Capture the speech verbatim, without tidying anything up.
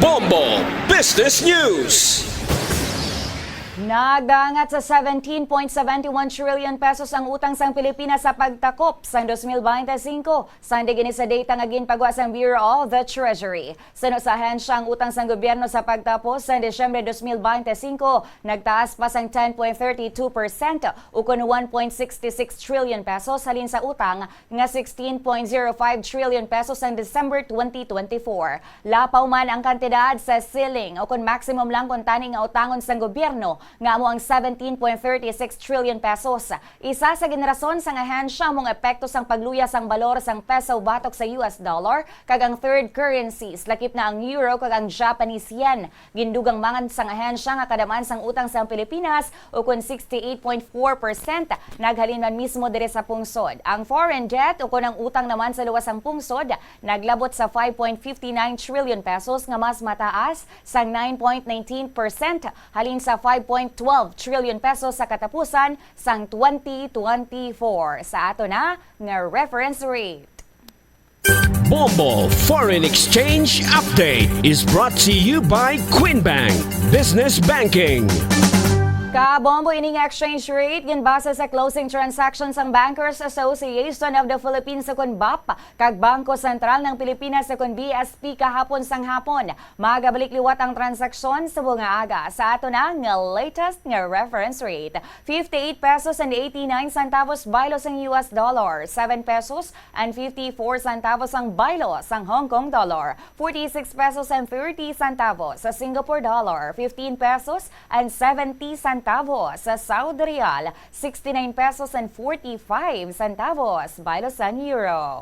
Bombo Business News. Nagdangat sa seventeen point seven one trillion pesos ang utang sang Pilipinas sa pagtakop sang dos mil bente singko, sa gini sa data nga ginpagwa sang Bureau of the Treasury. Suno sa ahensya, ang utang sang gobyerno sa pagtapos sang Disyembre dos mil bente singko nagtaas pa sang ten point thirty two percent, ukon one point six six trillion pesos, halin sa utang nga sixteen point zero five trillion pesos sang December twenty twenty-four. Lapaw man ang kantidad sa ceiling, o kon maximum lang kuntani nga utangon sang gobyerno, nga amo ang seventeen point thirty six trillion pesos. Isa sa ginrason sang ahensya amo ang epekto sang pagluya sang balor sang peso batok sa U S dollar kag ang third currencies, lakip na ang euro kag ang Japanese yen. Gindugang man sang ahensya nga kadam-an sang utang sang Pilipinas, ukon sixty-eight point four percent, naghalin man mismo diri sa pungsod. Ang foreign debt, ukon ang utang naman sa luwas sang pungsod, naglabot sa five point fifty nine trillion pesos, nga mas mataas sang nine point nineteen percent halin sa five point twelve trillion pesos sa katapusan sang twenty twenty-four. Sa ato na nga reference rate. Bombo Foreign Exchange Update is brought to you by Queen Bank Business Banking. Kabombo, ining exchange rate ginbase sa closing transactions sang Bankers Association of the Philippines, ukon bap, kag Bangko Sentral ng Pilipinas, ukon B S P, kahapon sang hapon. Magabalik liwat ang transaksyon subong nga aga. Sa ato na nga latest nga reference rate, fifty-eight pesos and eighty-nine centavos baylo sang U S dollar, seven pesos and fifty-four centavos ang baylo sang Hong Kong dollar, forty-six pesos and thirty centavos sa Singapore dollar, fifteen pesos and seventy centavos sa Saudi rial, sixty-nine pesos and forty-five centavos baylo sang euro.